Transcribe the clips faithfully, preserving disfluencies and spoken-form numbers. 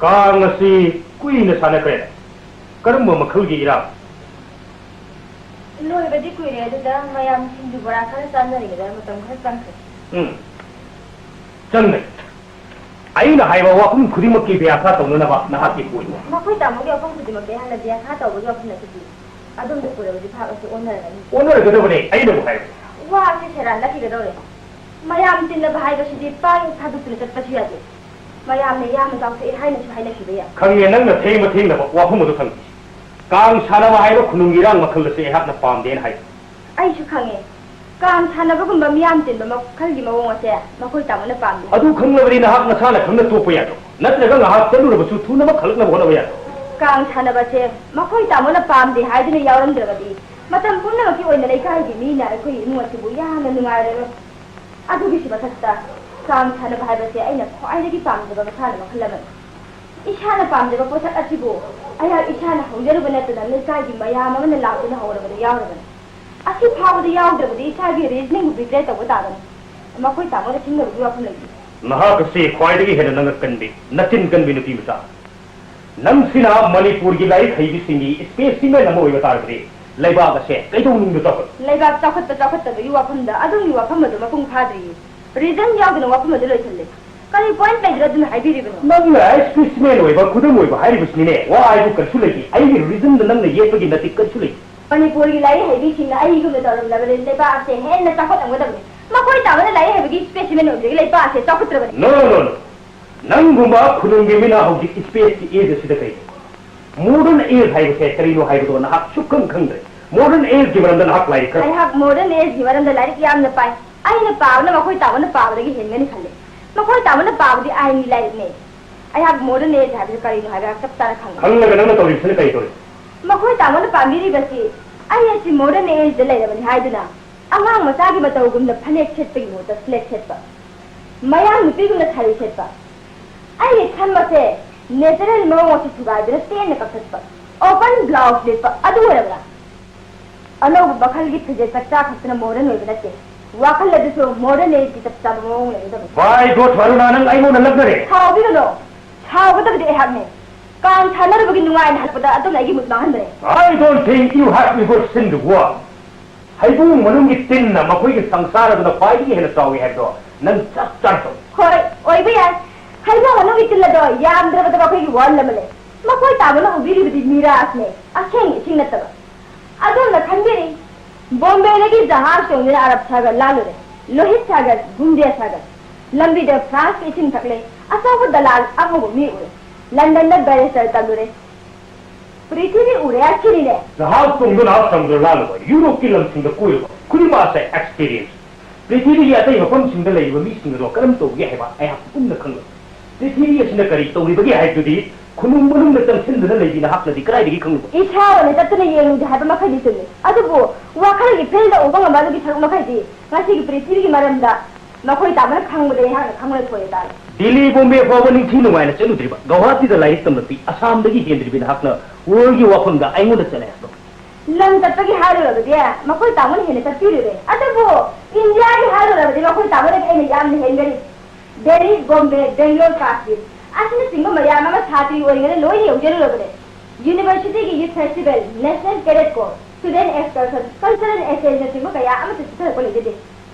ꯀꯥꯡ ꯑꯁꯤ ꯀꯨꯏꯅ ꯁꯥꯟꯅꯈ꯭ꯔꯦ꯫ ꯀꯔꯝꯕ ꯃꯈꯜꯒꯤ ꯏꯔꯥꯡ? ꯂꯣꯏꯕꯗꯤ ꯀꯨꯏꯔꯦ, ꯑꯗꯨꯗ ꯃꯌꯥꯝ ꯁꯤꯡꯖꯨ ꯕꯣꯔꯥ ꯈꯔ ꯆꯥꯅꯔꯤꯉꯩꯗ ꯃꯇꯝ ꯈꯔ ꯆꯪꯈ꯭ꯔꯦ꯫ ꯎꯝ, ꯆꯪꯅꯩ꯫ ꯑꯩꯅ ꯍꯥꯏꯕ ꯋꯥꯐꯝ ꯈꯨꯗꯤꯡꯃꯛꯀꯤ ꯕ꯭ꯌꯥꯈꯥ ꯇꯧꯅꯅꯕ ꯅꯍꯥꯛꯀꯤ ꯄꯣꯠꯅꯤ꯫ ꯃꯈꯣꯏ ꯇꯥꯃꯣꯒꯤ ꯋꯥꯐꯝ ꯈꯨꯗꯤꯡꯃꯛꯇ ꯑꯩꯍꯥꯛꯅ ꯕ꯭ꯌꯥꯈꯥ ꯇꯧꯕꯒꯤ ꯋꯥꯐꯝ ꯅꯠꯇꯦ꯫ ꯑꯗꯣꯝꯗ ꯄꯨꯔꯕꯗꯤ ꯚꯥꯞ ꯑꯁꯤ ꯑꯣꯟꯅꯔꯒꯅꯤ꯫ ꯑꯣꯟꯅꯔꯒꯗꯕꯅꯦ, ꯑꯩꯅꯕꯨ ꯍꯥꯏꯕ꯫ ꯋꯥ ꯑꯁꯤ ꯁꯦꯔꯥꯟ ꯅꯠꯈꯤꯒꯗꯧꯔꯦ꯫ ꯃꯌꯥꯝ ꯇꯤꯟꯅꯕ ꯍꯥꯏꯕꯁꯤꯗꯤ ꯄꯥꯏ ꯊꯥꯗꯣꯛꯇꯨꯅ ꯆꯠꯄꯁꯨ ꯌꯥꯗꯦ꯫ ꯃꯌꯥꯝꯅ ꯌꯥꯝꯅ ꯆꯥꯎꯊꯣꯛꯑꯦ ꯍꯥꯏꯅꯁꯨ ꯍꯥꯏꯅꯈꯤꯕ ꯌꯥꯏ꯫ ꯈꯪꯉꯦ, ꯅꯪꯅ ꯊꯦꯡꯕ ꯊꯦꯡꯅꯕ ꯋꯥꯐꯝ ꯑꯗꯨ ꯈꯪꯉꯤ꯫ ꯀꯥꯡ ꯁꯥꯟꯅꯕ ꯍꯥꯏꯕ ꯈꯨꯅꯨꯡꯒꯤ ꯏꯔꯥꯡ ꯃꯈꯜ ꯑꯁꯤ ꯑꯩꯍꯥꯛꯅ ꯄꯥꯝꯗꯦꯅ ꯍꯥꯏ꯫ ꯑꯩꯁꯨ ꯈꯪꯉꯦ꯫ ꯀꯥꯡ ꯁꯥꯟꯅꯕꯒꯨꯝꯕ ꯃꯤꯌꯥꯝ ꯇꯤꯟꯕ ꯃꯈꯜꯒꯤ ꯃꯑꯣꯡ ꯑꯁꯦ ꯃꯈꯣꯏ ꯇꯥꯃꯣꯅ ꯄꯥꯝꯗꯦ꯫ ꯑꯗꯨ ꯈꯪꯂꯕꯗꯤ ꯅꯍꯥꯛ ꯅꯁꯥꯅ ꯈꯪꯅ ꯇꯣꯛꯄ ꯌꯥꯗ꯭ꯔꯣ? ꯅꯠꯇ꯭ꯔꯒ ꯉꯥꯏꯍꯥꯛ ꯆꯠꯂꯨꯔꯕꯁꯨ ꯊꯨꯅꯃꯛ ꯍꯜꯂꯛꯅꯕ ꯍꯣꯠꯅꯕ ꯌꯥꯗ꯭ꯔꯣ? ꯀꯥꯡ ꯁꯥꯟꯅꯕꯁꯦ ꯃꯈꯣꯏ ꯇꯥꯃꯣꯅ ꯄꯥꯝꯗꯦ ꯍꯥꯏꯗꯨꯅ ꯌꯥꯎꯔꯝꯗ꯭ꯔꯕꯗꯤ ꯃꯇꯝ ꯄꯨꯝꯅꯃꯛꯀꯤ ꯑꯣꯏꯅ ꯂꯩꯀꯥꯏꯒꯤ ꯃꯤꯅ ꯑꯩꯈꯣꯏ ꯏꯃꯨꯡ ꯑꯁꯤꯕꯨ ꯌꯥꯝꯅ ꯅꯨꯡꯉꯥꯏꯔꯔꯣꯏ꯫ ꯑꯗꯨꯒꯤꯁꯨ ꯃꯊꯛꯇ ꯀꯥꯡ ꯁꯥꯟꯅꯕ ꯍꯥꯏꯕꯁꯦ ꯑꯩꯅ ꯈ꯭ꯋꯥꯏꯗꯒꯤ ꯄꯥꯝꯖꯕ ꯃꯁꯥꯟꯅ ꯃꯈꯜ ꯑꯃꯅꯤ꯫ ꯏꯁꯥꯅ ꯄꯥꯝꯖꯕ ꯄꯣꯠꯁꯛ ꯑꯁꯤꯕꯨ ꯑꯩꯍꯥꯛ ꯏꯁꯥꯅ ꯍꯧꯖꯔꯨꯕ ꯅꯠꯇꯅ ꯂꯩꯀꯥꯏꯒꯤ ꯃꯌꯥꯝ ꯑꯃꯅ ꯂꯥꯛꯇꯨꯅ ꯍꯧꯔꯕꯗ ꯌꯥꯎꯔꯕꯅꯤ꯫ ꯑꯁꯤ ꯐꯥꯎꯕꯗ ꯌꯥꯎꯗ꯭ꯔꯕꯗꯤ ꯏꯁꯥꯒꯤ reasoningꯕꯨ betray ꯇꯧꯕ ꯇꯥꯕꯅꯤ꯫ ꯃꯈꯣꯏ ꯇꯥꯃꯣꯗ ꯊꯤꯡꯅꯕꯒꯤ ꯋꯥꯐꯝ ꯂꯩꯇꯦ꯫ ꯅꯍꯥꯛ ꯑꯁꯤ ꯈ꯭ꯋꯥꯏꯗꯒꯤ ꯍꯦꯟꯅ ꯅꯉꯛ ꯀꯟꯕꯤ, ꯅꯆꯤꯟ ꯀꯟꯕꯤ ꯅꯨꯄꯤ ꯃꯆꯥ꯫ ꯅꯪꯁꯤꯅ ꯃꯅꯤꯄꯨꯔꯒꯤ ꯂꯥꯏꯔꯤꯛ ꯍꯩꯕꯤꯁꯤꯡꯒꯤ specimen ꯑꯃ ꯑꯣꯏꯕ ꯇꯥꯔꯕꯗꯤ ꯂꯩꯕꯥꯛ ꯑꯁꯦ ꯀꯩꯗꯧꯅꯨꯡꯗ ꯆꯥꯎꯈꯠ ꯂꯩꯕꯥꯛ ꯆꯥꯎꯈꯠꯄ ꯆꯥꯎꯈꯠꯇꯕꯒꯤ ꯋꯥꯐꯝꯗ ꯑꯗꯣꯝꯒꯤ ꯋꯥꯐꯝ ꯑꯗꯨ ꯃꯄꯨꯡ ꯐꯥꯗ꯭ꯔꯤꯌꯦ꯫ Reason ꯌꯥꯎꯗꯅ ꯋꯥꯐꯝ ꯑꯗꯨ ꯂꯣꯏꯁꯤꯜꯂꯦ꯫ ꯀꯔꯤ point ꯂꯩꯗꯅ ꯑꯗꯨꯅ ꯍꯥꯏꯕꯤꯔꯤꯕꯅꯣ? ꯅꯪꯅ specimen ꯑꯣꯏꯕ, ꯈꯨꯗꯝ ꯑꯣꯏꯕ ꯍꯥꯏꯔꯤꯕꯁꯤꯅꯤꯅꯦ꯫ ꯋꯥ ꯍꯥꯏꯕꯨ ꯀꯔꯤꯁꯨ ꯂꯩꯇꯦ꯫ ꯑꯩꯒꯤ reasonꯗ ꯅꯪꯅ ꯌꯦꯠꯄꯒꯤ ꯅꯇꯤꯛ ꯀꯔꯤꯁꯨ ꯂꯩꯇꯦ꯫ ꯃꯅꯤꯄꯨꯔꯒꯤ ꯂꯥꯏꯔꯤꯛ ꯍꯩꯕꯤꯁꯤꯡꯅ ꯑꯩꯒꯨꯝꯅ ꯇꯧꯔꯝꯂꯕꯗꯤ ꯂꯩꯕꯥꯛ ꯑꯁꯦ ꯍꯦꯟꯅ ꯆꯥꯎꯈꯠꯂꯝꯒꯗꯕꯅꯤ꯫ ꯃꯈꯣꯏ ꯇꯥꯃꯣꯅ ꯂꯥꯏꯔꯤꯛ ꯍꯩꯕꯒꯤ specimen ꯑꯣꯏꯕꯗꯒꯤ ꯂꯩꯕꯥꯛ ꯑꯁꯦ ꯆꯥꯎꯈꯠꯇ꯭ꯔꯕꯅꯤ꯫ No, no, no, no. ꯅꯪꯒꯨꯝꯕ ꯈꯨꯅꯨꯡꯒꯤ ꯃꯤꯅ ꯍꯧꯖꯤꯛ spaceꯀꯤ age ꯑꯁꯤꯗ ꯀꯩ? Modern age ꯍꯥꯏꯕꯁꯦ ꯀꯔꯤꯅꯣ ꯍꯥꯏꯕꯗꯣ ꯅꯍꯥꯛ ꯁꯨꯛꯈꯪ ꯈꯪꯗ꯭ꯔꯦ꯫ Modern ageꯀꯤ ꯃꯔꯝꯗ ꯅꯍꯥꯛ ꯂꯥꯏꯔꯤꯛ ꯈꯔ ꯑꯩꯍꯥꯛ modern ageꯀꯤ ꯃꯔꯝꯗ ꯂꯥꯏꯔꯤꯛ ꯌꯥꯝꯅ ꯄꯥꯏ꯫ ꯑꯩꯅ ꯄꯥꯕꯅ ꯃꯈꯣꯏ ꯇꯥꯃꯣꯅ ꯄꯥꯕꯗꯒꯤ ꯍꯦꯟꯒꯅꯤ ꯈꯜꯂꯤ꯫ ꯃꯈꯣꯏ ꯇꯥꯃꯣꯅ ꯄꯥꯕꯗꯤ ꯑꯥꯏꯟꯒꯤ ꯂꯥꯏꯔꯤꯛꯅꯦ꯫ ꯑꯩꯍꯥꯛ modern age ꯍꯥꯏꯕꯁꯤ ꯀꯔꯤꯅꯣ ꯍꯥꯏꯕ ꯆꯞ ꯆꯥꯅ ꯈꯪꯏ꯫ ꯈꯪꯂꯒ ꯅꯪꯅ ꯇꯧꯔꯤꯕꯁꯤꯅ ꯀꯔꯤ ꯇꯧꯔꯤ? ꯃꯈꯣꯏ ꯇꯥꯃꯣꯅ ꯄꯥꯝꯕꯤꯔꯤꯕꯁꯤ ꯑꯩ ꯑꯁꯤ modern ageꯗ ꯂꯩꯔꯕꯅꯤ ꯍꯥꯏꯗꯨꯅ ꯑꯉꯥꯡ ꯃꯆꯥꯒꯤ ꯃꯇꯧꯒꯨꯝꯅ ꯐꯅꯦꯛ ꯁꯦꯠꯄꯒꯤ ꯃꯍꯨꯠꯇ slate ꯁꯦꯠꯄ, ꯃꯌꯥꯡ ꯅꯨꯄꯤꯒꯨꯝꯅ ꯁꯥꯔꯤ ꯁꯦꯠꯄ, ꯑꯩꯒꯤ ꯁꯝ ꯑꯁꯦ natural ꯃꯑꯣꯡ ꯑꯁꯤ ꯊꯨꯒꯥꯏꯗꯨꯅ ꯇꯦꯟꯅ ꯀꯛꯊꯠꯄ, open blouse ꯂꯤꯠꯄ ꯑꯗꯨ ꯑꯣꯏꯔꯕ꯭ꯔꯥ? ꯑꯅꯧꯕ ꯃꯈꯜꯒꯤ ꯐꯤꯖꯦꯠ ꯆꯛꯆꯥ ꯈꯛꯇꯅ modern ꯑꯣꯏꯕ ꯅꯠꯇꯦ, ꯋꯥꯈꯜ ꯑꯗꯨꯁꯨ modern ageꯀꯤ ꯆꯞ ꯆꯥꯕ ꯃꯑꯣꯡ ꯂꯩꯒꯗꯕꯅꯤ꯫ By God, ꯋꯥꯔꯨꯅꯥ, ꯅꯪ ꯑꯩꯉꯣꯟꯗ ꯂꯛꯅꯔꯦ꯫ ꯁꯥꯎꯕꯤꯒꯅꯨ꯫ ꯁꯥꯎꯒꯗꯕꯗꯤ ꯑꯩꯍꯥꯛꯅꯦ꯫ ꯀꯥꯡ ꯁꯥꯟꯅꯔꯨꯕꯒꯤ ꯅꯨꯡꯉꯥꯏꯅ ꯍꯜꯂꯛꯄꯗ ꯑꯗꯨꯝꯅ ꯑꯩꯒꯤ ꯃꯨꯠ ꯃꯥꯡꯍꯟꯕꯅꯦ꯫ I don't think you have ever seen the world. ꯍꯩꯕꯨꯡ ꯃꯅꯨꯡꯒꯤ ꯇꯤꯟꯅ ꯃꯈꯣꯏꯒꯤ ꯁꯪꯁꯥꯔ ꯑꯗꯨꯅ ꯈ꯭ꯋꯥꯏꯗꯒꯤ ꯍꯦꯟꯅ ꯆꯥꯎꯏ ꯍꯥꯏꯕꯗꯣ ꯅꯪ ꯆꯞ ꯆꯥꯅ ꯇꯧꯏ꯫ ꯍꯣꯏ, ꯑꯣꯏꯕ ꯌꯥꯏ꯫ ꯍꯩꯕꯨꯡ ꯃꯅꯨꯡꯒꯤ ꯇꯤꯟ ꯑꯗꯣ ꯌꯥꯝꯗ꯭ꯔꯕꯗ ꯃꯈꯣꯏꯒꯤ ꯋꯥꯔꯜ ꯑꯃ ꯂꯩ꯫ ꯃꯈꯣꯏ ꯇꯥꯕꯅ ꯎꯕꯤꯔꯤꯕꯗꯤ ꯃꯤꯔꯥꯖꯅꯦ, ꯑꯁꯦꯡꯕ ꯏꯁꯤꯡ ꯅꯠꯇꯕ꯫ ꯑꯗꯣꯝꯅ ꯈꯟꯕꯤꯔꯤ, ꯕꯣꯝꯕꯦꯗꯒꯤ ꯖꯍꯥꯖ ꯇꯣꯡꯗꯨꯅ ꯑꯔꯕ ꯁꯥꯒꯔ ꯂꯥꯜꯂꯨꯔꯦ, ꯂꯣꯍꯤꯠ ꯁꯥꯒꯔ, ꯚꯨꯝꯗꯤꯌꯥ ꯁꯥꯒꯔ꯫ ꯂꯝꯕꯤꯗ ꯐ꯭ꯔꯥꯟꯁꯀꯤ ꯏꯁꯤꯡ ꯊꯛꯂꯦ, ꯑꯆꯧꯕ ꯗꯂꯥꯜ ꯑꯉꯧꯕ ꯃꯤ ꯎꯔꯦ, ꯂꯟꯗꯟꯗ ꯕꯦꯔꯤꯁꯇꯔ ꯇꯝꯂꯨꯔꯦ꯫ ꯄ꯭ꯔꯤꯊꯤꯕꯤ ꯎꯔꯦ ꯍꯥꯏꯁꯤꯅꯤꯅꯦ꯫ ꯖꯍꯥꯖ ꯇꯣꯡꯗꯨꯅ ꯑꯁꯇ꯭ꯔꯝꯗ ꯂꯥꯜꯂꯨꯕ, ꯌꯨꯔꯣꯞꯀꯤ ꯂꯝꯁꯤꯡꯗ ꯀꯣꯏꯔꯨꯕ, ꯈꯨꯗꯤꯡꯃꯛ ꯑꯁꯦ ꯑꯦꯛꯁꯄꯤꯔꯤꯌꯦꯟꯁ꯫ ꯄ꯭ꯔꯤꯊꯤꯕꯤꯒꯤ ꯑꯇꯩ ꯃꯐꯝꯁꯤꯡꯗ ꯂꯩꯔꯤꯕ ꯃꯤꯁꯤꯡ ꯑꯗꯣ ꯀꯔꯝ ꯇꯧꯒꯦ ꯍꯥꯏꯕ ꯑꯩꯍꯥꯛ ꯃꯨꯟꯅ ꯈꯪꯂꯣꯏ꯫ ꯄ꯭ꯔꯤꯊꯤꯕꯤ ꯑꯁꯤꯅ ꯀꯔꯤ ꯇꯧꯔꯤꯕꯒꯦ ꯍꯥꯏꯕꯗꯨꯗꯤ ꯈꯨꯅꯨꯡ ꯃꯅꯨꯡꯗ ꯆꯪꯁꯤꯟꯗꯨꯅ ꯂꯩꯕꯤ ꯅꯍꯥꯛꯅꯗꯤ ꯀꯗꯥꯏꯗꯒꯤ ꯈꯪꯂꯨꯕ? ꯏꯁꯥ ꯑꯣꯏꯅ ꯆꯠꯇꯨꯅ ꯌꯦꯡꯂꯨꯗꯦ ꯍꯥꯏꯕ ꯃꯈꯩꯗꯤ ꯆꯨꯝꯃꯤ, ꯑꯗꯨꯕꯨ ꯋꯥꯈꯜꯒꯤ ꯐꯤꯜꯗ ꯎꯕ ꯉꯝꯕ ꯑꯗꯨꯒꯤ ꯁꯔꯨꯛ ꯃꯈꯩꯗꯤ ꯉꯁꯤꯒꯤ ꯄ꯭ꯔꯤꯊꯤꯕꯤꯒꯤ ꯃꯔꯝꯗ ꯃꯈꯣꯏ ꯇꯥꯕꯅ ꯈꯪꯕꯗ ꯑꯩꯍꯥꯛꯅ ꯈꯪꯂꯣꯏ ꯊꯣꯛꯑꯦ ꯇꯥꯔꯦ꯫ ꯗꯤꯜꯂꯤ ꯕꯣꯝꯕꯦ ꯐꯥꯎꯕ ꯅꯤꯡꯊꯤ ꯅꯨꯡꯉꯥꯏꯅ ꯆꯠꯂꯨꯗ꯭ꯔꯤꯕ, ꯒꯧꯍꯥꯇꯤꯗ ꯂꯥꯏꯔꯤꯛ ꯇꯝꯂꯛꯄꯤ ꯑꯁꯥꯝꯗꯒꯤ ꯍꯦꯟꯗ꯭ꯔꯤꯕꯤ ꯅꯍꯥꯛꯅ ꯋꯥꯔꯜꯒꯤ ꯋꯥꯐꯝꯗ ꯑꯩꯉꯣꯟꯗ ꯆꯠꯂꯦ ꯍꯥꯏꯕ꯭ꯔꯣ? ꯂꯝ ꯆꯠꯄꯒꯤ ꯍꯥꯏꯔꯨꯔꯕꯗꯤ ꯃꯈꯣꯏ ꯇꯥꯃꯣꯅ ꯍꯦꯟꯅ ꯆꯠꯄꯤꯔꯨꯔꯦ, ꯑꯗꯨꯕꯨ ꯏꯟꯗꯤꯌꯥꯒꯤ ꯍꯥꯏꯔꯨꯔꯕꯗꯤ ꯃꯈꯣꯏ ꯇꯥꯃꯣꯗꯒꯤ ꯑꯩꯅ ꯌꯥꯝꯅ ꯍꯦꯟꯒꯅꯤ꯫ ꯗꯦꯜꯂꯤ, ꯕꯣꯝꯕꯦ, ꯕꯦꯡꯒ꯭ꯂꯣꯔ, ꯀꯥꯁꯃꯤꯔ ꯑꯁꯤꯅꯆꯤꯡꯕ ꯃꯌꯥꯝ ꯑꯃ ꯁꯥꯇ꯭ꯔꯤ ꯑꯣꯏꯔꯤꯉꯩꯗ ꯂꯣꯏꯅ ꯌꯧꯖꯔꯨꯔꯕꯅꯦ꯫ ꯌꯨꯅꯤꯚꯔꯁꯤꯇꯤꯒꯤ youth festival, national cadet corps, student excursion, cultural ꯑꯦꯛꯁꯆꯦꯟꯖꯅꯆꯤꯡꯕ ꯀꯌꯥ ꯑꯃꯁꯨ ꯆꯠꯊꯔꯛꯄ ꯂꯩꯖꯗꯦ꯫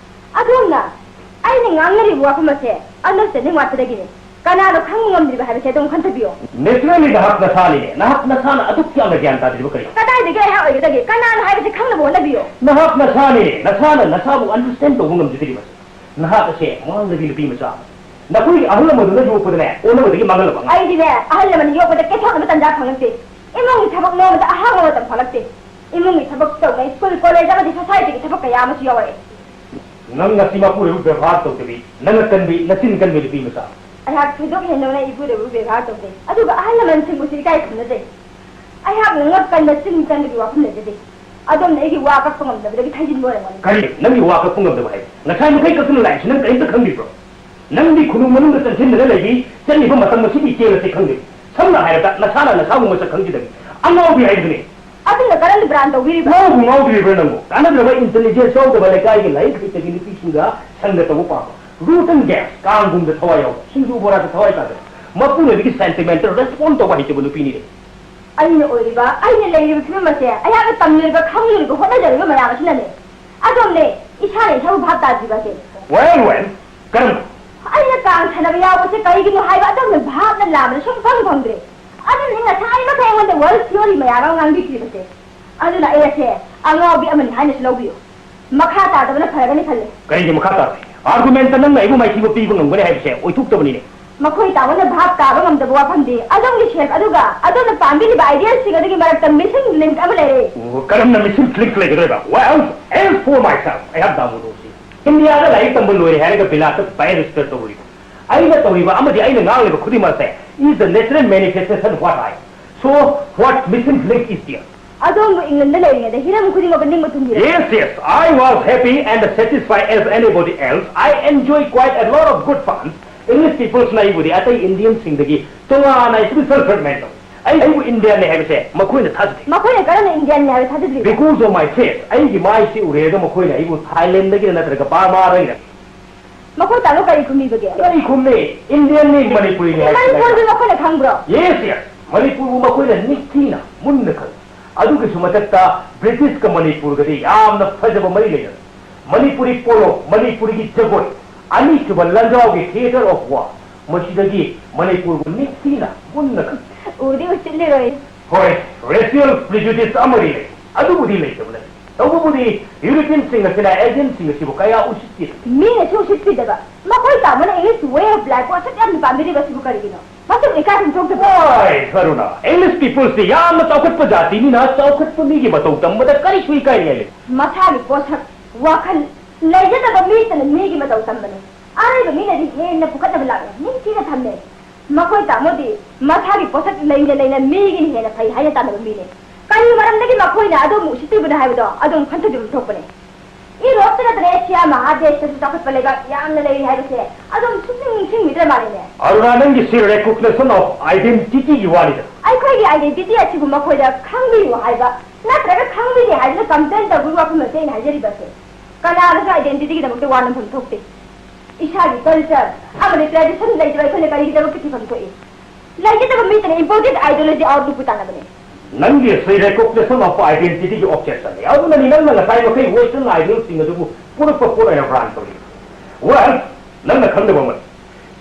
ꯑꯗꯣꯝꯅ ꯑꯩꯅ ꯉꯥꯡꯅꯔꯤꯕ ꯋꯥꯐꯝ ꯑꯁꯦ ꯑꯟꯗꯔꯁ꯭ꯇꯦꯟꯗꯤꯡ ꯋꯥꯠꯄꯗꯒꯤꯅꯤ꯫ ꯀꯅꯥꯅꯣ ꯈꯪꯕ ꯉꯝꯗ꯭ꯔꯤꯕ ꯍꯥꯏꯕꯁꯦ ꯑꯗꯨꯝ ꯈꯟꯊꯕꯤꯌꯣ꯫ ꯅꯦꯆꯔꯦꯜꯂꯤ ꯅꯍꯥꯛ ꯅꯁꯥꯅꯤꯅꯦ꯫ ꯅꯍꯥꯛ ꯅꯁꯥꯅ ꯑꯗꯨꯛ ꯌꯥꯝꯅ ꯒ꯭ꯌꯥꯟ ꯇꯥꯗ꯭ꯔꯤꯕ ꯀꯔꯤꯅꯣ? ꯀꯗꯥꯏꯗꯒꯤ ꯑꯩꯍꯥꯛ ꯑꯣꯏꯒꯗꯒꯦ? ꯀꯅꯥꯅꯣ ꯍꯥꯏꯕꯁꯦ ꯈꯪꯅꯕ ꯍꯣꯠꯅꯕꯤꯌꯣ꯫ ꯅꯍꯥꯛ ꯅꯁꯥꯅꯤꯅꯦ꯫ ꯅꯁꯥꯅ ꯅꯁꯥꯕꯨ ꯑꯟꯗꯔꯁ꯭ꯇꯦꯟ ꯇꯧꯕ ꯉꯝꯖꯗ꯭ꯔꯤꯕꯁꯦ꯫ ꯅꯍꯥꯛ ꯑꯁꯦ ꯃꯥꯡꯂꯕꯤ ꯅꯨꯄꯤ ꯃꯆꯥ ꯑꯃꯅꯤ꯫ ꯅꯈꯣꯏꯒꯤ ꯑꯍꯜ ꯂꯃꯟꯗꯨꯅ ꯌꯣꯛꯄꯗꯅꯦ ꯑꯣꯟꯅꯕꯗꯒꯤ ꯃꯥꯡꯍꯜꯂꯕ ꯑꯉꯥꯡ꯫ ꯑꯩꯗꯤꯅꯦ ꯑꯍꯜ ꯂꯃꯟꯅ ꯌꯣꯛꯄꯗ ꯀꯦꯊꯣꯛꯅꯕ ꯇꯟꯖꯥ ꯐꯪꯂꯛꯇꯦ꯫ ꯏꯃꯨꯡꯒꯤ ꯊꯕꯛ ꯅꯣꯡꯃꯇ ꯑꯍꯥꯡꯕ ꯃꯇꯝ ꯐꯪꯂꯛꯇꯦ꯫ ꯏꯃꯨꯡꯒꯤ ꯊꯕꯛ ꯇꯧꯅ ꯁ꯭ꯀꯨꯜ, ꯀꯣꯂꯦꯖ ꯑꯃꯗꯤ ꯁꯣꯁꯥꯏꯇꯤꯒꯤ ꯊꯕꯛ ꯀꯌꯥ ꯑꯃꯁꯨ ꯌꯥꯎꯔꯛꯑꯦ꯫ ꯅꯪ ꯅꯆꯤꯟ ꯃꯄꯨꯔꯣꯏꯕꯕꯨ ꯕꯦꯕꯥꯔ ꯇꯧꯗꯕꯤ, ꯅꯉꯛ ꯀꯟꯕꯤ, ꯅꯆꯤꯟ ꯀꯟꯕꯤ ꯅꯨꯄꯤ ꯃꯆꯥ꯫ ꯑꯩꯍꯥꯛ ꯊꯣꯏꯗꯣꯛ ꯍꯦꯟꯗꯣꯛꯅ ꯏꯄꯨꯔꯣꯏꯕꯕꯨ ꯕꯦꯕꯥꯔ ꯇꯧꯖꯩ, ꯑꯗꯨꯒ ꯑꯍꯜ ꯂꯃꯟꯁꯤꯡꯕꯨꯁꯨ ꯏꯀꯥꯏ ꯈꯨꯝꯅꯖꯩ꯫ ꯑꯩꯍꯥꯛꯅ ꯉꯛ ꯀꯟꯕ, ꯆꯤꯟ ꯀꯟꯕꯒꯤ ꯋꯥꯐꯝ ꯂꯩꯖꯗꯦ꯫ ꯑꯗꯣꯝꯅ ꯑꯩꯒꯤ ꯋꯥ ꯀꯛꯄ ꯉꯝꯗꯕꯗꯒꯤ ꯊꯩꯖꯤꯟꯕ ꯑꯣꯏꯔꯝꯒꯅꯤ꯫ ꯀꯔꯤ? ꯅꯪꯒꯤ ꯋꯥ ꯀꯛꯄ ꯉꯝꯗꯕ ꯍꯥꯏ? ꯉꯁꯥꯏ ꯃꯈꯩ ꯀꯛꯇꯨꯅ ꯂꯥꯛꯏꯁꯤ ꯅꯪ ꯀꯔꯤꯝꯇ ꯈꯪꯗ꯭ꯔꯤꯕ꯭ꯔꯣ? ꯅꯪꯗꯤ ꯈꯨꯅꯨꯡ ꯃꯅꯨꯡꯗ ꯆꯪꯁꯤꯟꯗꯅ ꯂꯩꯔꯤ, ꯆꯠꯂꯤꯕ ꯃꯇꯝ ꯑꯁꯤꯒꯤ ꯏꯆꯦꯜ ꯑꯁꯤ ꯈꯪꯗꯦ꯫ ꯁꯝꯅ ꯍꯥꯏꯔꯕꯗ, ꯅꯁꯥꯅ ꯅꯁꯥꯕꯨ ꯃꯁꯛ ꯈꯪꯈꯤꯗꯕꯤ ꯑꯉꯥꯎꯕꯤ ꯍꯥꯏꯕꯗꯨꯅꯤ꯫ ꯑꯗꯨꯅ ꯀꯔꯝꯅ ꯕ꯭ꯔꯥꯟ ꯇꯧꯕꯤꯔꯤꯕ? ꯉꯥꯎꯕꯨ ꯉꯥꯎꯗ꯭ꯔꯤꯕ꯭ꯔꯥ ꯅꯪꯕꯨ? ꯀꯥꯟꯅꯗ꯭ꯔꯕ ꯏꯟꯇꯦꯂꯤꯖꯦꯟꯁ ꯌꯥꯎꯗꯕ ꯂꯩꯀꯥꯏꯒꯤ ꯂꯥꯏꯔꯤꯛ ꯍꯩꯇꯕꯤ ꯅꯨꯄꯤꯁꯤꯡꯒ ꯁꯪꯒ ꯇꯧꯕ ꯄꯥꯝꯕ꯫ ꯔꯨꯇꯟ ꯒ꯭ꯌꯥꯁ, ꯀꯥꯡꯒꯨꯝꯗ ꯊꯋꯥꯏ ꯌꯥꯎꯕ, ꯁꯤꯡꯖꯨ ꯕꯣꯔꯥꯗ ꯊꯋꯥꯏ ꯇꯥꯗꯕ꯫ ꯃꯄꯨꯔꯣꯏꯕꯒꯤ sentimenꯗ respond ꯇꯧꯕ ꯍꯩꯇꯕ ꯅꯨꯄꯤꯅꯤꯅꯦ꯫ ꯑꯩꯅ ꯑꯣꯏꯔꯤꯕ, ꯑꯩꯅ ꯂꯩꯔꯤꯕ ꯐꯤꯕꯝ ꯑꯁꯦ ꯑꯩꯍꯥꯛꯅ ꯇꯝꯂꯤꯕ, ꯈꯪꯂꯤꯕ, ꯍꯣꯠꯅꯖꯔꯤꯕ ꯃꯌꯥꯝ ꯑꯁꯤꯅꯅꯦ꯫ ꯑꯗꯣꯝꯅꯦ, ꯏꯁꯥꯅ ꯏꯁꯥꯕꯨ ꯚꯥꯞ ꯇꯥꯗ꯭ꯔꯤꯕ ꯑꯁꯦ꯫ Well, well, ꯀꯔꯝꯅ? ꯑꯩꯅ ꯀꯥꯡ ꯁꯥꯟꯅꯕ ꯌꯥꯎꯕꯁꯦ ꯀꯔꯤꯒꯤꯅꯣ ꯍꯥꯏꯕ ꯑꯗꯣꯝꯅ ꯚꯥꯞꯅ ꯂꯥꯝꯕꯗ ꯁꯨꯝ ꯈꯪ ꯐꯪꯗ꯭ꯔꯦ꯫ ꯑꯗꯨꯅꯅꯤ ꯉꯁꯥꯏꯃꯛꯇ ꯑꯩꯉꯣꯟꯗ world theory ꯃꯌꯥꯝ ꯑꯃ ꯉꯥꯡꯕꯤꯈ꯭ꯔꯤꯕꯁꯦ꯫ ꯑꯗꯨꯅ ꯑꯩ ꯑꯁꯦ ꯑꯉꯥꯎꯕꯤ ꯑꯃꯅꯤ ꯍꯥꯏꯅꯁꯨ ꯂꯧꯕꯤꯌꯨ꯫ ꯃꯈꯥ ꯇꯥꯗꯕꯅ ꯐꯔꯒꯅꯤ ꯈꯜꯂꯦ꯫ ꯀꯔꯤꯒꯤ ꯃꯈꯥ ꯇꯥꯔꯣꯏ? Argumentꯇ ꯅꯪꯅ ꯑꯩꯕꯨ ꯃꯥꯏꯊꯤꯕ ꯄꯤꯕ ꯉꯝꯒꯅꯤ ꯍꯥꯏꯕꯁꯦ ꯑꯣꯏꯊꯣꯛꯇꯕꯅꯤꯅꯦ꯫ ꯃꯈꯣꯏ ꯇꯥꯃꯣꯅ ꯚꯥꯞ ꯇꯥꯕ ꯉꯝꯗꯕ ꯋꯥꯐꯝꯗꯤ ꯑꯗꯣꯝꯒꯤ self ꯑꯗꯨꯒ ꯑꯗꯣꯝꯅ ꯄꯥꯝꯕꯤꯔꯤꯕ idealꯁꯤꯡ ꯑꯗꯨꯒꯤ ꯃꯔꯛꯇ missing link ꯑꯃ ꯂꯩꯔꯦ꯫ ꯑꯣ, ꯀꯔꯝꯅ missing link ꯂꯩꯒꯗꯣꯏꯕ? Well, as for myself, ꯑꯩꯍꯥꯛ ꯗꯥꯃꯨꯗꯣ ꯁꯤ ꯏꯟꯗꯤꯌꯥꯗ ꯂꯥꯏꯔꯤꯛ ꯇꯝꯕ ꯂꯣꯏꯔꯦ ꯍꯥꯏꯔꯒ ꯕꯤꯂꯥꯠꯇ barrister ꯇꯧꯔꯤꯕ꯫ ꯑꯩꯅ ꯇꯧꯔꯤꯕ ꯑꯃꯗꯤ ꯑꯩꯅ ꯉꯥꯡꯂꯤꯕ ꯈꯨꯗꯤꯡꯃꯛ ꯑꯁꯦ is the natural manifestation of what I. So, what missing link is there? ꯑꯗꯣꯝꯕꯨ ꯏꯪꯂꯦꯟꯗ ꯂꯩꯔꯤꯉꯩꯗ ꯍꯤꯔꯝ ꯈꯨꯗꯤꯡꯃꯛꯇ ꯅꯤꯡꯕ ꯊꯨꯡꯈꯤꯕ? Yes, yes, I was happy and satisfied as anybody else. I enjoy quite a lot of good fun. English peopleꯁꯅ ꯑꯩꯕꯨꯗꯤ ꯑꯇꯩ Indianꯁꯤꯡꯗꯒꯤ ꯇꯣꯉꯥꯟꯅ special treatment ꯇꯧꯏ꯫ ꯑꯩ, ꯑꯩꯕꯨ Indianꯅꯤ ꯍꯥꯏꯕꯁꯦ ꯃꯈꯣꯏꯅ ꯊꯥꯖꯗꯦ꯫ ꯃꯈꯣꯏꯅ ꯀꯔꯝꯅ Indianꯅꯤ ꯍꯥꯏꯕ ꯊꯥꯖꯗ꯭ꯔꯤꯕ? Because of my face, ꯑꯩꯒꯤ ꯃꯥꯏꯁꯤ ꯎꯔꯦ ꯑꯗꯣ ꯃꯈꯣꯏꯅ ꯑꯩꯕꯨ Thailandꯗꯒꯤꯔ ꯅꯠꯇ꯭ꯔꯒ Burmaꯗꯒꯤꯔ꯫ ꯃꯈꯣꯏ ꯇꯥꯃꯣ ꯀꯔꯤ ꯈꯨꯝꯕꯤꯕꯒꯦ? ꯀꯔꯤ ꯈꯨꯝꯃꯤ? Indianꯅꯤ, ꯃꯅꯤꯄꯨꯔꯤꯅꯤ ꯍꯥꯏ꯫ ꯃꯅꯤꯄꯨꯔꯗꯤ ꯃꯈꯣꯏꯅ ꯈꯪꯕ꯭ꯔꯣ? Yes, yes. ꯃꯅꯤꯄꯨꯔꯕꯨ ꯃꯈꯣꯏꯅ ꯅꯤꯡꯊꯤꯅ, ꯃꯨꯟꯅ ꯈꯪꯏ꯫ ꯑꯗꯨꯒꯤꯁꯨ ꯃꯊꯛꯇ Britishꯀ ꯃꯅꯤꯄꯨꯔꯒꯗꯤ ꯌꯥꯝꯅ ꯐꯖꯕ ꯃꯔꯤ ꯂꯩꯅꯔꯦ꯫ ꯃꯅꯤꯄꯨꯔꯤ polo, ꯃꯅꯤꯄꯨꯔꯒꯤ ꯖꯒꯣꯏ, ꯑꯅꯤꯁꯨꯕ ꯂꯟꯖꯥꯎꯒꯤ theatre of war, ꯃꯁꯤꯗꯒꯤ ꯃꯅꯤꯄꯨꯔꯕꯨ ꯅꯤꯡꯊꯤꯅ, ꯃꯨꯟꯅ ꯈꯪꯏ꯫ ꯎꯗꯤ ꯎꯁꯤꯠꯂꯤꯔꯣꯏ꯫ ꯍꯣꯏ, racial prejudice ꯑꯃꯗꯤ ꯂꯩ, ꯑꯗꯨꯕꯨꯗꯤ ꯂꯩꯇꯕ ꯅꯠꯇꯦ꯫ ꯇꯧꯕꯕꯨꯗꯤ Europeanꯁꯤꯡ ꯑꯁꯤꯅ Asianꯁꯤꯡ ꯑꯁꯤꯕꯨ ꯀꯌꯥ ꯎꯁꯤꯠꯇꯦ꯫ ꯃꯤꯅꯁꯨ ꯎꯁꯤꯠꯄꯤꯗꯕ, ꯃꯈꯣꯏ ꯇꯥꯃꯣꯅ English way of lifeꯄꯨ ꯑꯁꯨꯛ ꯌꯥꯝꯅ ꯄꯥꯝꯕꯤꯔꯤꯕ ꯑꯁꯤꯕꯨ ꯀꯔꯤꯒꯤꯅꯣ? ꯃꯁꯤꯕꯨ ꯏꯀꯥꯏꯐꯝ ꯊꯣꯛꯇꯕ꯭ꯔꯣ? ꯍꯣꯏ, ꯀꯔꯨꯅꯥ, English peopleꯁꯤ ꯌꯥꯝꯅ ꯆꯥꯎꯈꯠꯄ ꯖꯥꯇꯤꯅꯤꯅ ꯆꯥꯎꯈꯠꯄ ꯃꯤꯒꯤ ꯃꯇꯧ ꯇꯝꯕꯗ ꯀꯔꯤꯁꯨ ꯏꯀꯥꯏꯅꯤꯡꯉꯥꯏ ꯂꯩꯇꯦ꯫ ꯃꯁꯥꯒꯤ ꯄꯣꯠꯁꯛ, ꯋꯥꯈꯜ ꯂꯩꯖꯗꯕ ꯃꯤꯇꯅ ꯃꯤꯒꯤ ꯃꯇꯧ ꯇꯝꯕꯅꯤ꯫ ꯑꯔꯩꯕ ꯃꯤꯅꯗꯤ ꯍꯦꯟꯅ ꯄꯨꯈꯠꯅꯕ ꯂꯥꯛꯂꯦ, ꯅꯤꯡꯊꯤꯅ ꯊꯝꯂꯦ꯫ ꯃꯈꯣꯏ ꯇꯥꯃꯣꯗꯤ ꯃꯁꯥꯒꯤ ꯄꯣꯠꯁꯛ ꯂꯩꯅ ꯂꯩꯅ ꯃꯤꯒꯤꯅ ꯍꯦꯟꯅ ꯐꯩ ꯍꯥꯏꯅ ꯇꯥꯟꯅꯕ ꯃꯤꯅꯤ꯫ ꯀꯔꯤ ꯃꯔꯝꯗꯒꯤ ꯃꯈꯣꯏꯅ ꯑꯗꯣꯝꯕꯨ ꯎꯁꯤꯠꯇ꯭ꯔꯤꯕꯅꯣ ꯍꯥꯏꯕꯗꯣ ꯑꯗꯣꯝ ꯈꯟꯊꯕꯤꯕ ꯊꯣꯛꯄꯅꯤ꯫ ꯏꯔꯣꯞꯇ ꯅꯠꯇꯅ ꯑꯦꯁꯤꯌꯥ ꯃꯍꯥꯗꯦꯁꯇꯁꯨ ꯆꯥꯎꯈꯠꯄ ꯂꯩꯕꯥꯛ ꯌꯥꯝꯅ ꯂꯩꯔꯤ ꯍꯥꯏꯕꯁꯦ ꯑꯗꯣꯝ ꯁꯨꯡꯅꯤꯡ ꯅꯤꯡꯁꯤꯡꯕꯤꯗ꯭ꯔ ꯃꯥꯜꯂꯦꯅꯦ꯫ ꯑꯔꯨꯅꯥ, ꯅꯪꯒꯤꯁꯤ recognition of identityꯒꯤ ꯋꯥꯅꯤꯗ꯫ ꯑꯩꯈꯣꯏꯒꯤ identity ꯑꯁꯤꯕꯨ ꯃꯈꯣꯏꯗ ꯈꯪꯕꯤꯌꯨ ꯍꯥꯏꯕ ꯅꯠꯇ꯭ꯔꯒ ꯈꯪꯕꯤꯗꯦ ꯍꯥꯏꯗꯨꯅ complain ꯇꯧꯕꯒꯤ ꯋꯥꯐꯝ ꯅꯠꯇꯦ ꯑꯩꯅ ꯍꯥꯏꯖꯔꯤꯕꯁꯦ꯫ ꯀꯅꯥꯅꯁꯨ identityꯒꯤꯗꯃꯛꯇ ꯋꯥ ꯅꯝꯐꯝ ꯊꯣꯛꯇꯦ꯫ ꯏꯁꯥꯒꯤ culture ꯑꯃꯗꯤ tradition ꯂꯩꯇꯕ ꯑꯩꯈꯣꯏꯅ ꯀꯔꯤꯒꯤꯗꯃꯛꯇ ꯐꯤꯐꯝ ꯊꯣꯛꯏ? ꯂꯩꯖꯗꯕ ꯃꯤꯇꯅ imported ideology outlookꯄꯨ ꯇꯥꯟꯅꯕꯅꯤ꯫ ꯅꯪꯒꯤ ꯑꯁꯤ recognition of identityꯒꯤ obsessionꯅꯤ꯫ ꯑꯗꯨꯅꯅꯤ ꯅꯪꯅ ꯉꯁꯥꯏ ꯃꯈꯩ western idealꯁꯤꯡ ꯑꯗꯨꯕꯨ ꯄꯨꯔꯛꯄ ꯄꯣꯠ ꯑꯣꯏꯅ brand ꯇꯧꯔꯤꯕ꯫ Well, ꯅꯪꯅ ꯈꯪꯗꯕ ꯑꯃꯅ,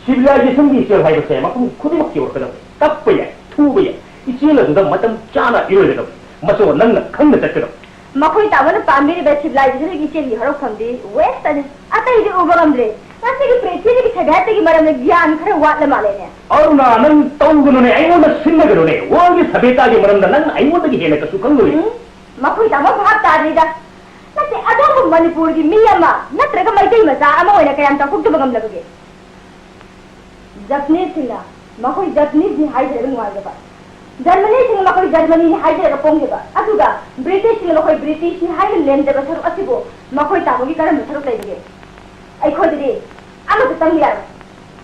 civilizationꯒꯤ ꯏꯆꯦꯜ ꯍꯥꯏꯕꯁꯦ ꯃꯐꯝ ꯈꯨꯗꯤꯡꯃꯛ ꯌꯧꯔꯛꯀꯗꯕꯅꯤ꯫ ꯇꯞꯄ ꯌꯥꯏ, ꯊꯨꯕ ꯌꯥꯏ, ꯏꯆꯦꯜ ꯑꯗꯨꯗ ꯃꯇꯝ ꯆꯥꯅ ꯏꯔꯣꯏꯒꯗꯕꯅꯤ꯫ ꯃꯁꯤꯃ ꯅꯪꯅ ꯈꯪꯅ ꯆꯠꯀꯗꯕꯅꯤ꯫ ꯃꯈꯣꯏ ꯇꯥꯃꯣꯅ ꯄꯥꯝꯕꯤꯔꯤꯕ civilizationꯒꯤ ꯏꯆꯦꯜꯒꯤ ꯍꯧꯔꯛꯐꯝꯗꯤ westꯇꯅꯤ꯫ ꯑꯇꯩꯗꯤ ꯎꯕ ꯉꯝꯗ꯭ꯔꯦ꯫ ꯉꯁꯤꯒꯤ ꯄ꯭ꯔꯤꯊꯤꯕꯤꯒꯤ ꯁꯚ꯭ꯌꯇꯥꯒꯤ ꯃꯔꯝꯗ ꯒ꯭ꯌꯥꯟ ꯈꯔ ꯋꯥꯠꯂ ꯃꯥꯜꯂꯦꯅꯦ꯫ ꯑꯔꯨꯅꯥ, ꯅꯪ ꯇꯧꯒꯅꯨꯅꯦ, ꯑꯩꯉꯣꯟꯗ ꯁꯤꯟꯅꯒꯅꯨꯅꯦ꯫ Worldꯒꯤ ꯁꯚ꯭ꯌꯇꯥꯒꯤ ꯃꯔꯝꯗ ꯅꯪ ꯑꯩꯉꯣꯟꯗꯒꯤ ꯍꯦꯟꯅ ꯀꯩꯁꯨ ꯈꯪꯂꯣꯏ꯫ ꯎꯝ? ꯃꯈꯣꯏ ꯇꯥꯃꯣ ꯚꯥꯞ ꯇꯥꯗ꯭ꯔꯤꯗ꯫ ꯅꯠꯇꯦ, ꯑꯗꯣꯝꯕꯨ ꯃꯅꯤꯄꯨꯔꯒꯤ ꯃꯤ ꯑꯃ ꯅꯠꯇ꯭ꯔꯒ ꯃꯩꯇꯩ ꯃꯆꯥ ꯑꯃ ꯑꯣꯏꯅ ꯀꯌꯥꯝ ꯆꯥꯎꯊꯣꯛꯆꯕ ꯉꯝꯂꯕꯒꯦ? ꯖꯄꯅꯤꯁꯁꯤꯡꯅ ꯃꯈꯣꯏ ꯖꯄꯅꯤꯁꯅꯤ ꯍꯥꯏꯖꯔꯒ ꯅꯨꯡꯉꯥꯏꯖꯕ, ꯖꯔꯃꯅꯤꯁꯤꯡꯅ ꯃꯈꯣꯏ ꯖꯔꯃꯅꯤꯅꯤ ꯍꯥꯏꯖꯔꯒ ꯄꯣꯡꯖꯕ, ꯑꯗꯨꯒ ꯕ꯭ꯔꯤꯇꯤꯁꯁꯤꯡꯅ ꯃꯈꯣꯏ ꯕ꯭ꯔꯤꯇꯤꯁꯅꯤ ꯍꯥꯏꯅ ꯂꯦꯝꯖꯕ ꯁꯔꯨꯛ ꯑꯁꯤꯕꯨ ꯃꯈꯣꯏ ꯇꯥꯃꯣꯒꯤ ꯀꯔꯝꯕ ꯁꯔꯨꯛ ꯂꯩꯕꯒꯦ? ꯑꯩꯈꯣꯏꯗꯗꯤ ꯑꯃꯠꯇ ꯆꯪꯕ ꯌꯥꯔꯣꯏ꯫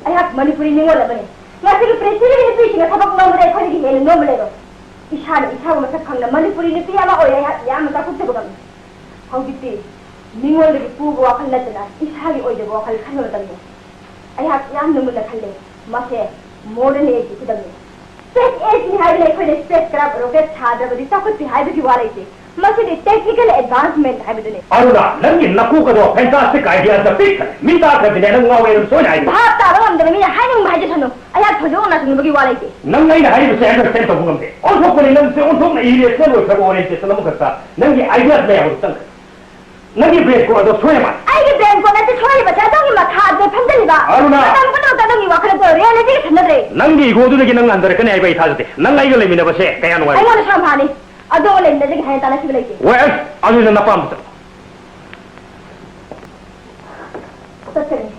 ꯑꯩꯍꯥꯛ ꯃꯅꯤꯄꯨꯔꯤ ꯅꯤꯉꯣꯜ ꯑꯃꯅꯤ꯫ ꯉꯁꯤꯒꯤ ꯄ꯭ꯔꯤꯊꯤꯕꯤꯒꯤ ꯅꯨꯄꯤꯁꯤꯡꯅ ꯊꯕꯛ ꯅꯣꯝꯕꯗ ꯑꯩꯈꯣꯏꯗꯒꯤ ꯍꯦꯟꯅ ꯅꯣꯝꯕ ꯂꯩꯔꯣꯏ꯫ ꯏꯁꯥꯅ ꯏꯁꯥꯕꯨ ꯃꯁꯛ ꯈꯪꯅ ꯃꯅꯤꯄꯨꯔꯤ ꯅꯨꯄꯤ ꯑꯃ ꯑꯣꯏꯅ ꯑꯩꯍꯥꯛ ꯌꯥꯝꯅ ꯆꯥꯎꯊꯣꯛꯆꯕ ꯉꯝꯃꯤ꯫ ꯍꯧꯖꯤꯛꯇꯤ ꯃꯤꯉꯣꯟꯗꯒꯤ ꯄꯨꯕ ꯋꯥꯈꯜ ꯅꯠꯇꯅ ꯏꯁꯥꯒꯤ ꯑꯣꯏꯖꯕ ꯋꯥꯈꯜ ꯈꯟꯕ ꯃꯇꯝꯅꯤ꯫ ꯑꯩꯍꯥꯛ ꯌꯥꯝꯅ ꯃꯨꯟꯅ ꯈꯜꯂꯦ꯫ ꯃꯁꯦ modern ageꯀꯤ ꯈꯨꯗꯝꯅꯤ꯫ Space ageꯅꯤ ꯍꯥꯏꯗꯨꯅ ꯑꯩꯈꯣꯏꯅ spacecraft, rocket ꯁꯥꯗ꯭ꯔꯕꯗꯤ ꯆꯥꯎꯈꯠꯇꯦ ꯍꯥꯏꯕꯒꯤ ꯋꯥ ꯂꯩꯇꯦ꯫ ꯃꯁꯤꯗꯤ technical advancement ꯍꯥꯏꯕꯗꯨꯅꯤ꯫ ꯑꯔꯨꯅꯥ, ꯅꯪꯒꯤ ꯅꯀꯣꯛ ꯑꯗꯣ fantastic ideasꯅ ꯄꯤꯛ ꯊꯜꯂꯦ꯫ ꯃꯤ ꯇꯥꯈ꯭ꯔꯗꯤꯅꯦ ꯅꯪ ꯉꯥꯎꯋꯦ ꯑꯗꯨꯝ ꯁꯣꯏꯅ ꯍꯥꯏꯒꯅꯤ꯫ ꯚꯥꯞ ꯇꯥꯕ ꯉꯝꯗꯕ ꯃꯤꯅ ꯍꯥꯏꯅꯤꯡꯕ ꯍꯥꯏꯖꯁꯅꯨ꯫ ꯑꯩꯍꯥꯛ ꯊꯣꯏꯗꯣꯛꯅ ꯅꯥꯆꯨꯡꯕꯒꯤ ꯋꯥ ꯂꯩꯇꯦ꯫ ꯅꯪ ꯑꯩꯅ ꯍꯥꯏꯔꯤꯕꯁꯦ understand ꯇꯧꯕ ꯉꯝꯗꯦ꯫ ꯑꯣꯟꯊꯣꯛꯄꯅꯤ ꯅꯪꯁꯦ, ꯑꯣꯟꯊꯣꯛꯅ irrational ꯑꯣꯏꯈ꯭ꯔꯕ orientation ꯑꯃꯈꯛꯇ ꯅꯪꯒꯤ ideas ꯃꯌꯥꯝ ꯑꯗꯨ ꯆꯪꯈ꯭ꯔꯦ꯫ ꯅꯪꯒꯤ brain ꯀꯣ ꯑꯗꯣ ꯁꯣꯏꯔ ꯃꯥꯜꯂꯦ꯫ ꯑꯩꯒꯤ brain ꯀꯣ ꯅꯠꯇꯦ ꯁꯣꯏꯔꯤꯕꯁꯦ, ꯑꯗꯣꯝꯒꯤ ꯃꯊꯥ ꯑꯗꯨꯗ ꯐꯝꯖꯤꯜꯂꯤꯕ꯫ ꯑꯔꯨꯅꯥ! ꯃꯇꯝ ꯄꯨꯝꯅꯃꯛꯇ ꯑꯗꯣꯝꯒꯤ ꯋꯥꯈꯜ ꯑꯗꯣ realityꯒ ꯁꯝꯅꯗ꯭ꯔꯦ꯫ ꯅꯪꯒꯤ egoꯗꯨꯗꯒꯤ ꯅꯪ ꯍꯟꯊꯔꯛꯀꯅꯤ ꯍꯥꯏꯕ ꯑꯩ ꯊꯥꯖꯗꯦ꯫ ꯅꯪ ꯑꯩꯒ ꯂꯩꯃꯤꯟꯅꯕꯁꯦ ꯀꯌꯥ ꯅꯨꯡꯉꯥꯏ꯫ ꯑꯩꯉꯣꯟꯗ ꯁꯝꯐꯥꯅꯤ꯫ ꯑꯗꯣꯝꯒ ꯂꯩꯃꯤꯟꯅꯖꯒꯦ ꯍꯥꯏꯅ ꯇꯥꯟꯅꯈꯤꯕ ꯂꯩꯇꯦ꯫ Well, ꯑꯗꯨꯗꯤ ꯅꯄꯥꯝꯕ ꯆꯠꯂꯣ꯫ ꯆꯠꯀꯅꯤ꯫